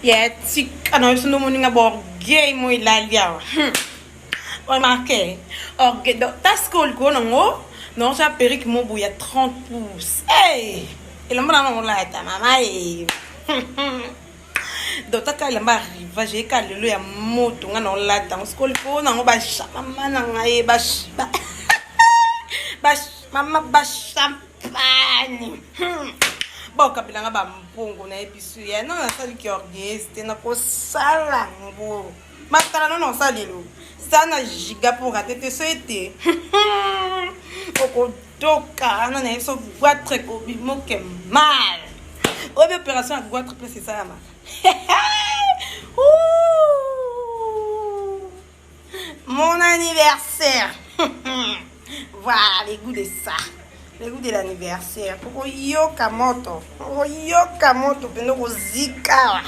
Ya tika na biso nde omoni nga baorgueil mo elali awa. Remarque, orgueil donc ta sikoyo likolo nango naoza perruque mo boye ya 30 pouces. Hey! Elamba na nango lata mama e. Donc taka elamba ya rivage eka lelo ya moto nga naolata yango sikoyo likolo nango bashamama na ngai mama bachampagne. Bakabela nga bambongo nayebi biso ya no nasali ki orgueilleuse te, nakosala ngo matala no nasala lelo sa na giga mpo rate te so ete okodoka wana na yebi so goitre ekobimoke mal. Oyebi opération ya goitre place esalamaka? Mon anniversaire, voilà les goûts de ça, le goût de l'anniversaire. Okoyoka moto, okoyoka moto mpenza, okozika.